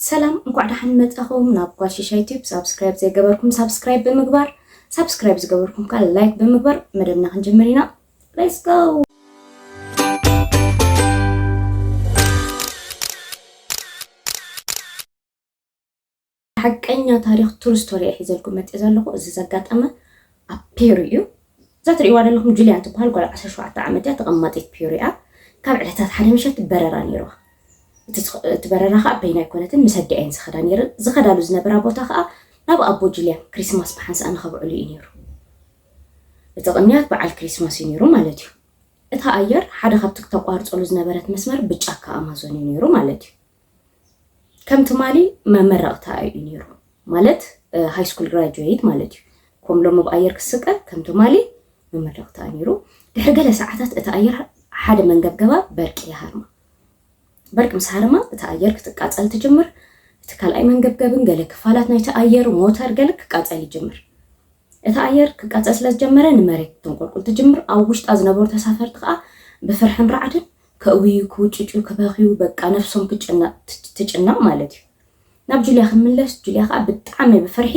ሰላም፣ እንኳዕ ደሓን መጻኹም ናብ ጓል ሽሻይ ቲዩብ። ሳብስክራይብ ዘይገበርኩም ሳብስክራይብ ብምግባር፣ ሳብስክራይብ ዝገበርኩም ከኣ ላይክ ብምግባር መደብና ክንጅምር ኢና። Let's go። ሓቀኛ ታሪኽ፣ ትሩ ስቶሪ እየ ሒዘልኩም መፅእ ዘለኹ። እዚ ዘጋጠመ ኣብ ፔሩ እዩ። እዛ ትርእይዋ ዘለኹም ጁልያን ትበሃል ጓል ዓሰርተ ሸውዓተ ዓመት እያ፣ ተቐማጢት ፔሩ እያ። ካብ ዕለታት ሓደ ምሸት በረራ ነይርዋ። እቲ በረራ ከዓ በይና ኣይኮነትን፣ ምስ ኣዲኣ እየን ዝኸዳ ነይረን። ዝኸዳሉ ዝነበራ ቦታ ከዓ ናብ ኣቦ ጁልያን ክሪስማስ ብሓንሳእ ንኸብዕሉ እዩ ነይሩ። እቲ ቅንያት በዓል ክሪስማስ እዩ ነይሩ ማለት እዩ። እታ ኣየር ሓደ ካብቲ ክተቋርፀሉ ዝነበረት መስመር ብጫካ ኣማዞን እዩ ነይሩ ማለት እዩ። ከም ትማሊ መመረቕታ እዩ ነይሩ፣ ማለት ሃይ ስኩል ግራጁዌት ማለት እዩ። ከም ሎሚ ብኣየር ክስቀል ከም ትማሊ መመረቕታ እዩ ነይሩ። ድሕሪ ገለ ሰዓታት እቲ ኣየር ሓደ መንገብገባ በርቂ ይሃርማ። በርቂ ምስ ሃርማ እቲ ኣየር ክትቃጸል ትጅምር። እቲ ካልኣይ መንገብገብን ገለ ክፋላት ናይቲ ኣየር ሞተር ገለ ክቃጸል ይጅምር። እቲ ኣየር ክቃጸል ስለ ዝጀመረ ንመሬት ትንቆልቁል ትጅምር። ኣብ ውሽጣ ዝነበሩ ተሳፈርቲ ከኣ ብፍርሕን ራዕድን ከእውዩ፣ ክውጭጩ፣ ክበኽዩ፣ በቃ ነፍሶም ክትጭነቕ ማለት እዩ። ናብ ጁልያ ክንምለስ፣ ጁልያ ከኣ ብጣዕሚ ብፍርሒ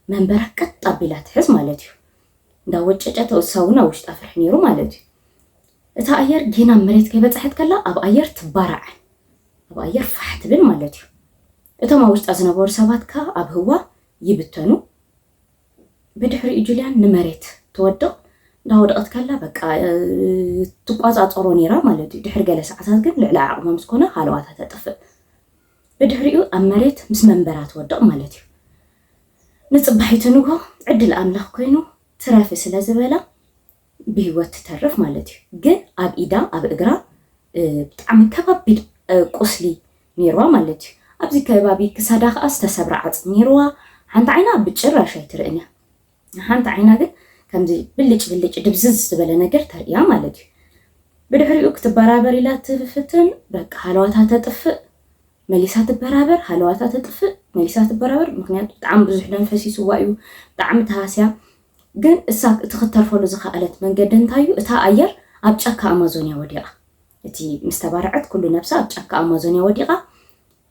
መንበራ ቀጥ ኣቢላ ትሕዝ ማለት እዩ። እንዳወጨጨት እሳ እውን ኣብ ውሽጣ ፍርሒ ነይሩ ማለት እዩ። እታ ኣየር ጌና መሬት ከይበጽሐት ከላ ኣብ ኣየር ትባራዕ፣ ኣብ ኣየር ፋሕ ትብል ማለት እዩ። እቶም ኣብ ውሽጣ ዝነበሩ ሰባት ከኣ ኣብ ህዋ ይብተኑ። ብድሕሪኡ ጁልያን ንመሬት ትወድቕ። እንዳወደቐት ከላ በቃ ትቋጻጸሮ ነይራ ማለት እዩ። ድሕሪ ገለ ሰዓታት ግን ልዕሊ ዓቕማ ምስ ኮነ ሃለዋታ ተጥፍእ። ብድሕሪኡ ኣብ መሬት ምስ መንበራ ትወድቕ ማለት እዩ። ንጽባሒቱ ንግሆ ዕድል ኣምላኽ ኮይኑ ትረፊ ስለ ዝበላ ብህይወት ትተርፍ ማለት እዩ። ግን ኣብ ኢዳ ኣብ እግራ ብጣዕሚ ከባቢድ ቁስሊ ነይርዋ ማለት እዩ። ኣብዚ ከባቢ ክሳዳ ከዓ ዝተሰብረ ዓፅሚ ነይርዋ። ሓንቲ ዓይና ብጭራሽ ኣይትርእን እያ። ሓንቲ ዓይና ግን ከምዚ ብልጭ ብልጭ ድብዝዝ ዝበለ ነገር ተርእያ ማለት እዩ። ብድሕሪኡ ክትበራበር ኢላ ትፍትን፣ በቃ ሃለዋታ ተጥፍእ፣ መሊሳ ትበራበር፣ ሃለዋታ ተጥፍእ፣ መሊሳ ትበራበር። ምክንያቱ ብጣዕሚ ብዙሕ ደም ፈሲስዋ እዩ፣ ብጣዕሚ ተሃስያ። ግን እሳ እቲ ክትተርፈሉ ዝኸኣለት መንገዲ እንታይ እዩ? እታ ኣየር ኣብ ጫካ ኣማዞንያ ወዲቓ። እቲ ምስ ተባረዐት ኩሉ ነብሳ ኣብ ጫካ ኣማዞንያ ወዲቓ።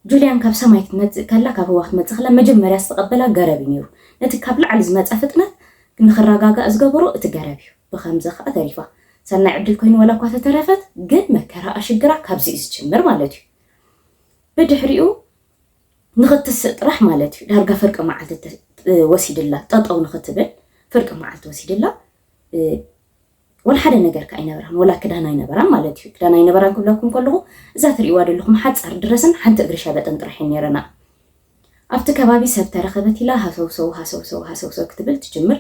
ጁልያን ካብ ሰማይ ክትመጽእ ከላ፣ ካብ ህዋ ክትመጽእ ከላ፣ መጀመርያ ዝተቐበላ ገረብ እዩ ነይሩ። ነቲ ካብ ላዕሊ ዝመጸ ፍጥነት ንኽረጋጋእ ዝገበሮ እቲ ገረብ እዩ። ብኸምዚ ኸኣ ተሪፋ። ሰናይ ዕድል ኮይኑ ዋላ እኳ ተተረፈት፣ ግን መከራኣ ሽግራ ካብዚ እዩ ዝጅምር ማለት እዩ። ብድሕሪኡ ንኽትስእ ጥራሕ ማለት እዩ። ዳርጋ ፍርቂ መዓልቲ ተ-፣ ወሲድላ፣ ጠጠው ንኽትብል ፍርቂ መዓልቲ ወሲድላ። እ፣ ወላ ሓደ ነገር ከ ኣይነበራን፣ ወላ ክዳን ኣይነበራን ማለት እዩ። ክዳን ኣይነበራን ክብለኩም ከለኹ፣ እዛ ትርእይዋ ዘለኹም ሓጻር ድረስን ሓንቲ እግሪ ሸበጥን ጥራሕ እየን ነይረና። ኣብቲ ከባቢ ሰብ ተረኸበት ኢላ ሃሰውሰው፣ ሃሰውሰው፣ ሃሰውሰው ክትብል ትጅምር።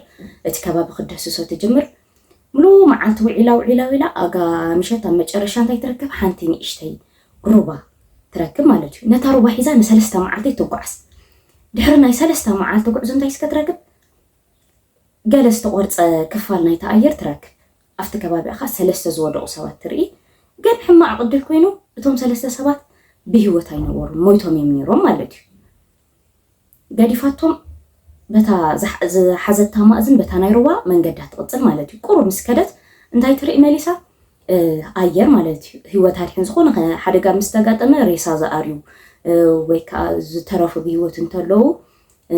እቲ ከባቢ ክትደስሶ ትጅምር። ሙሉ መዓልቲ ውዒላ፣ ውዒላ፣ ውዒላ፣ ኣጋ ምሸት ኣብ መጨረሻ እንታይ ትረክብ? ሓንቲ ንእሽተይ ሩባ ትረክብ ማለት እዩ። ነታ ሩባ ሒዛ ንሰለስተ መዓልቲ ትጓዓዝ። ድሕሪ ናይ ሰለስተ መዓልቲ ጉዕዞ እንታይ እስከ ትረክብ? ገለ ዝተቖርጸ ክፋል ናይቲ ኣየር ትረክብ። ኣብቲ ከባቢኣ ኸኣ ሰለስተ ዝወደቑ ሰባት ትርኢ። ግን ሕማቕ ዕድል ኮይኑ እቶም ሰለስተ ሰባት ብህይወት ኣይነበሩን፣ ሞይቶም እዮም ነይሮም ማለት እዩ። ገዲፋቶም በታ ዝሓ-፣ ዝሓዘታ ማእዝን በታ ናይ ሩባ መንገዳ ትቕጽል ማለት እዩ። ቁሩብ ምስ ከደት እንታይ ትርኢ መሊሳ? እ፣ ኣየር ማለት እዩ። ህይወት ኣድሕን ዝኾነ ኸ-፣ ሓደጋ ምስ ተጋጠመ ሬሳ ዝኣርዩ፣ እ፣ ወይ ከኣ ዝተረፉ ብህይወት እንተለዉ፣ እ፣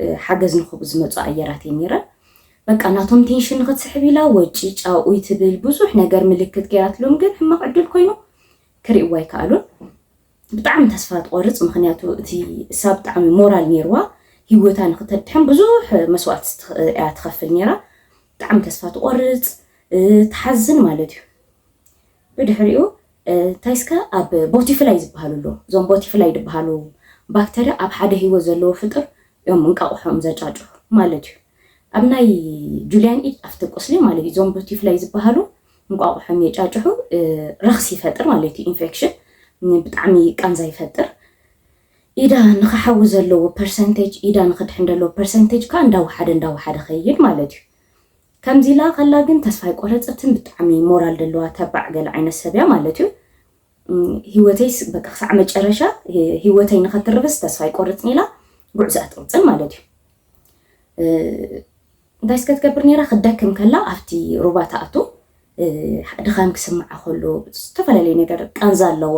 እ፣ ሓገዝ ንኽህቡ ዝመጹ ኣየራት እየን ነይረን። በቃ ናቶም ቴንሽን ንኽትስሕብ ኢላ ወጪ ጫኡይ ትብል ብዙሕ ነገር ምልክት ገይራትሎም፣ ግን ሕማቕ ዕድል ኮይኑ ክርእይዋ ኣይከኣሉን። ብጣዕሚ ተስፋ ትቖርጽ፣ ምኽንያቱ እቲ እሳ ብጣዕሚ ሞራል ነይርዋ፣ ህይወታ ንኽተድሕን ብዙሕ መስዋእቲ ትኽ-፣ እያ ትኸፍል ነይራ። ብጣዕሚ ተስፋ ትቖርጽ፣ እ፣ ትሓዝን ማለት እዩ። ብድሕሪኡ፣ እ፣ እንታይ እስከ ኣብ ቦቲፍላይ ዝበሃሉ ኣለዉ። እዞም ቦቲፍላይ ዝበሃሉ ባክተርያ ኣብ ሓደ ህይወት ዘለዎ ፍጡር እዮም እንቃቑሖም ዘጫጭሑ ማለት እዩ። ኣብ ናይ ጁልያን ኢድ ኣብቲ ቁስሊ ማለት እዩ። እዞም ቦቲፍላይ ዝበሃሉ እንቋቑሖም የጫጭሑ፣ እ፣ ረኽሲ ይፈጥር ማለት እዩ። ኢንፌክሽን፣ ን-፣ ብጣዕሚ ቃንዛ ይፈጥር። ኢዳ ንኽሓዊ ዘለዎ ፐርሰንቴጅ፣ ኢዳ ንኽድሕን ዘለዎ ፐርሰንቴጅ ከኣ እንዳወሓደ፣ እንዳወሓደ ኸይድ ማለት እዩ። ከምዚ ኢላ ኸላ ግን ተስፋ ኣይቆረጸትን፣ ብጣዕሚ ሞራል ደለዋ ተባዕ ገለ ዓይነት ሰብ እያ ማለት እዩ። እም፣ ህይወተይስ በቃ ክሳዕ መጨረሻ ህ-፣ ህይወተይ ንኸትርፍስ ተስፋ ኣይቆርጽን ኢላ ጉዕዞኣ ትቕጽል ማለት እዩ። እ፣ እንታይ እስከ ትገብር ነይራ? ክደክም ከላ ኣብቲ ሩባ ትኣቱ፣ እ፣ ድኻም ክስምዓ ከሎ፣ ዝተፈላለየ ነገር ቃንዛ ኣለዋ፣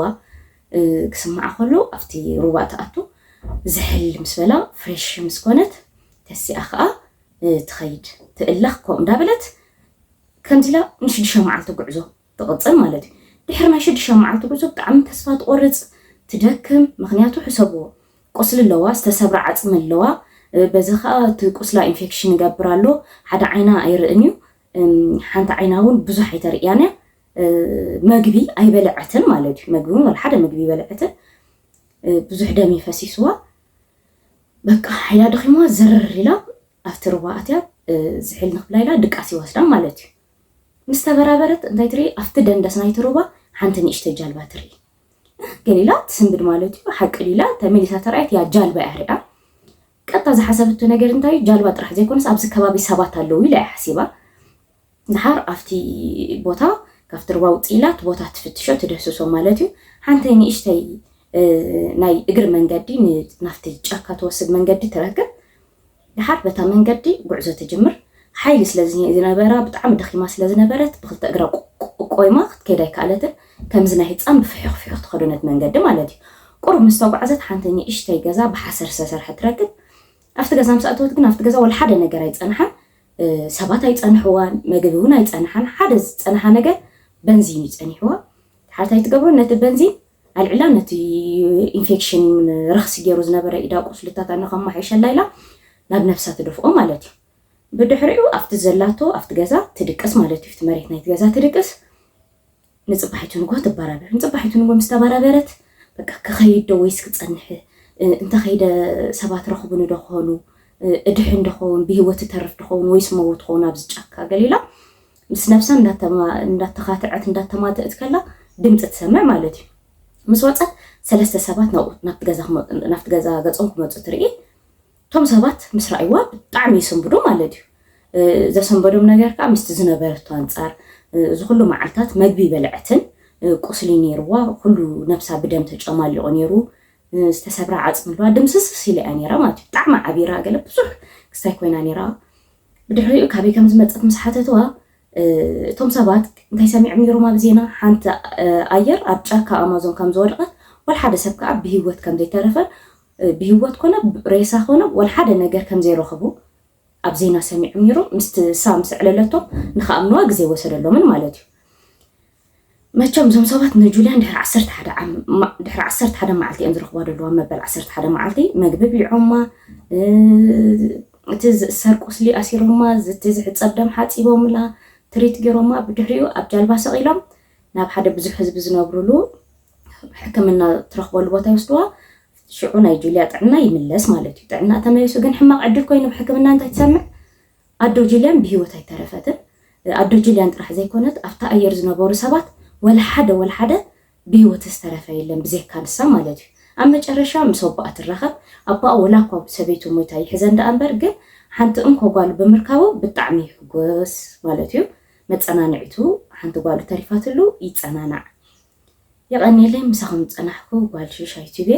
እ፣ ክስምዓ ከሎ ኣብቲ ሩባ ትኣቱ። ዝሕል ምስ በላ ፍሬሽ ምስ ኮነት ተሲኣ ከዓ ትኸይድ ትእለኽ ከምኡ እንዳበለት ከምዚ ኢላ ንሽዱሽተ መዓልቲ ጉዕዞ ትቕፅል ማለት እዩ። ድሕሪ ናይ ሽዱሽተ መዓልቲ ጉዕዞ ብጣዕሚ ተስፋ ትቆርፅ፣ ትደክም። ምክንያቱ ሕሰብዎ፣ ቁስሊ ኣለዋ፣ ዝተሰብረ ዓፅሚ ኣለዋ። በዚ ከዓ እቲ ቁስላ ኢንፌክሽን ይገብር ኣሎ። ሓደ ዓይና ኣይርእን እዩ። ሓንቲ ዓይና እውን ብዙሕ ኣይተርእያን እያ። መግቢ ኣይበለዐትን ማለት እዩ። መግቢ እውን ወላ ሓደ መግቢ ኣይበለዐትን። ብዙሕ ደም ይፈሲስዋ። በቃ ሓይላ ደኺማ ዝርር ኢላ ኣብቲ ሩባ ኣትያ ዝሕል ንክብላ ኢላ ድቃስ ይወስዳ ማለት እዩ። ምስ ተበራበረት እንታይ ትርኢ? ኣብቲ ደንደስ ናይቲ ሩባ ሓንቲ ንእሽተይ ጃልባ ትርኢ። ገሊላ ትስንብድ ማለት እዩ። ሓቂ ኢላ ተመሊሳ ተራእየት እያ ጃልባ እያ ሪኣ። ቀጥታ ዝሓሰበቶ ነገር እንታይ እዩ? ጃልባ ጥራሕ ዘይኮነስ ኣብዚ ከባቢ ሰባት ኣለዉ ኢላ እያ ሓሲባ። ድሓር ኣብቲ ቦታ ካብቲ ሩባ ውፅእ ኢላ እቲ ቦታ ትፍትሾ ትደስሶ ማለት እዩ። ሓንተይ ንእሽተይ ናይ እግሪ መንገዲ ናፍቲ ጫካ ትወስድ መንገዲ ትረክብ። ድሓር በታ መንገዲ ጉዕዞ ትጅምር። ሓይሊ ስለ ዝነበራ ብጣዕሚ ደኺማ ስለ ዝነበረት ብክልተ እግራ ቆይማ ክትከይድ ኣይከኣለትን። ከምዚ ናይ ህፃን ብፍሕኽ ፍሕኽ ትኸደነት መንገዲ ማለት እዩ። ቁሩብ ምስ ተጓዕዘት ሓንቲ ንእሽተይ ገዛ ብሓሰር ዝተሰርሐ ትረክብ። ኣብቲ ገዛ ምስ ኣተወት ግን ኣብቲ ገዛ ወላ ሓደ ነገር ኣይፀንሓን። ሰባት ኣይፀንሕዋን፣ መግቢ እውን ኣይፀንሓን። ሓደ ዝፀንሓ ነገር በንዚን እዩ ፀኒሕዋ። ሓርታይ ትገብሮ ነቲ በንዚን ኣልዕላ ነቲ ኢንፌክሽን ረኽሲ ገይሩ ዝነበረ ኢዳ ቁስልታት ኣነ ከማሓይሸላ ኢላ ናብ ነብሳ ትደፍኦ ማለት እዩ። ብድሕሪኡ ኣብቲ ዘላቶ ኣብቲ ገዛ ትድቅስ ማለት እዩ። ኣብቲ መሬት ናይቲ ገዛ ትድቅስ። ንፅባሒቱ ንግሆ ትበራበር። ንፅባሒቱ ንግሆ ምስ ተበራበረት በቃ ክኸይድ ዶ ወይስ ክፀንሕ፣ እንተኸይደ ሰባት ረኽቡኒ ዶ ክኾኑ፣ እድሕን ዶ ክኸውን፣ ብህይወት ትተርፍ ዶ ክኸውን ወይስ መውት ክኸውን ኣብዚ ጫካ ገሊላ ምስ ነብሳ እንዳተኻትዐት እንዳተማተእት ከላ ድምፂ ትሰምዕ ማለት እዩ። ምስ ወፀት ሰለስተ ሰባት ናብቲ ገዛ ገፆም ክመፁ ትርኢ። እቶም ሰባት ምስ ረኣይዋ ብጣዕሚ ይስንብዱ ማለት እዩ። ዘሰንበዶም ነገር ከዓ ምስቲ ዝነበረቶ ኣንፃር እዚ ኩሉ መዓልታት መግቢ በልዐትን ቁስሊ ነይርዋ፣ ኩሉ ነብሳ ብደም ተጨማሊቑ ነይሩ፣ ዝተሰብራ ዓፅሚ ኣለዋ፣ ድምስስስ ኢላ እያ ነይራ ማለት እዩ። ብጣዕሚ ዓቢራ ገለ ብዙሕ ክስታይ ኮይና ነይራ። ብድሕሪኡ ካበይ ከም ዝመፀት ምስ ሓተትዋ እቶም ሰባት እንታይ ሰሚዖም ነይሮም ኣብ ዜና? ሓንቲ ኣየር ኣብ ጫካ ኣማዞን ከም ዝወደቐት፣ ወላ ሓደ ሰብ ከዓ ብህይወት ከም ዘይተረፈ፣ ብህይወት ኮነ ሬሳ ኮነ ወላ ሓደ ነገር ከም ዘይረኸቡ ኣብ ዜና ሰሚዖም ነይሮም። ምስቲ እሳ ምስ ኣዕለለቶም ንክኣምንዋ ግዜ ወሰደሎምን ማለት እዩ። መቸም እዞም ሰባት ንጁልያን ድሕሪ ዓሰርተ ሓደ ዓም- ማ- ድሕሪ ዓሰርተ ሓደ መዓልቲ እዮም ዝረኽባ ዘለዋ። መበል ዓሰርተ ሓደ መዓልቲ መግቢ ብሊዖማ፣ እቲ ዝእሰር ቁስሊ ኣሲሮማ፣ እቲ ዝሕፀብ ደም ሓፂቦምላ፣ ትሪት ገይሮማ። ብድሕሪኡ ኣብ ጃልባ ሰቒሎም ናብ ሓደ ብዙሕ ህዝቢ ዝነብሩሉ ሕክምና ትረኽበሉ ቦታ ይወስድዋ። ሽዑ ናይ ጁልያ ጥዕና ይምለስ ማለት እዩ። ጥዕና ተመሊሱ ግን ሕማቕ ዕድል ኮይኑ ብሕክምና እንታይ ትሰምዕ? ኣዶ ጁልያን ብህይወት ኣይተረፈትን። ኣዶ ጁልያን ጥራሕ ዘይኮነት ኣብታ ኣየር ዝነበሩ ሰባት ወላ ሓደ ወላ ሓደ ብህይወት ዝተረፈ የለን ብዘይካ ንሳ ማለት እዩ። ኣብ መጨረሻ ምስ ኣቦኣ ትራኸብ። ኣቦኣ ወላ እኳ ሰበይቱ ሞይታ ይሕዘን ደኣ እምበር ግን ሓንቲ እንኮ ጓሉ ብምርካቡ ብጣዕሚ ይሕጎስ ማለት እዩ። መፀናንዒቱ ሓንቲ ጓሉ ተሪፋትሉ ይፀናናዕ። የቐንየለይ ምሳኹም ዝፀናሕኩ ጓል ሽሻይ ቲቪ።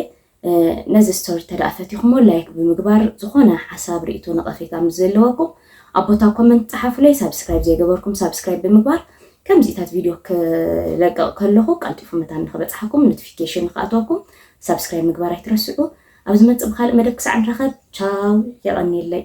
ነዚ ስቶሪ ተደኣ ፈቲኹሞ ላይክ ብምግባር ዝኾነ ሓሳብ ርእይቶ ነቐፌታ ምስ ዘለወኩም ኣብ ቦታ ኮመንት ፀሓፉለይ። ሳብስክራይብ ዘይገበርኩም ሳብስክራይብ ብምግባር ከምዚታት ቪድዮ ክለቅቕ ከለኹ ቀልጢፉ መታን ንኽበፅሓኩም ኖቲፊኬሽን ንኽኣትወኩም ሳብስክራይብ ምግባር ኣይትረስዑ። ኣብ ዝመፅእ ብካልእ መደብ ክሳዕ ንራኸብ ቻው። የቐንየለይ።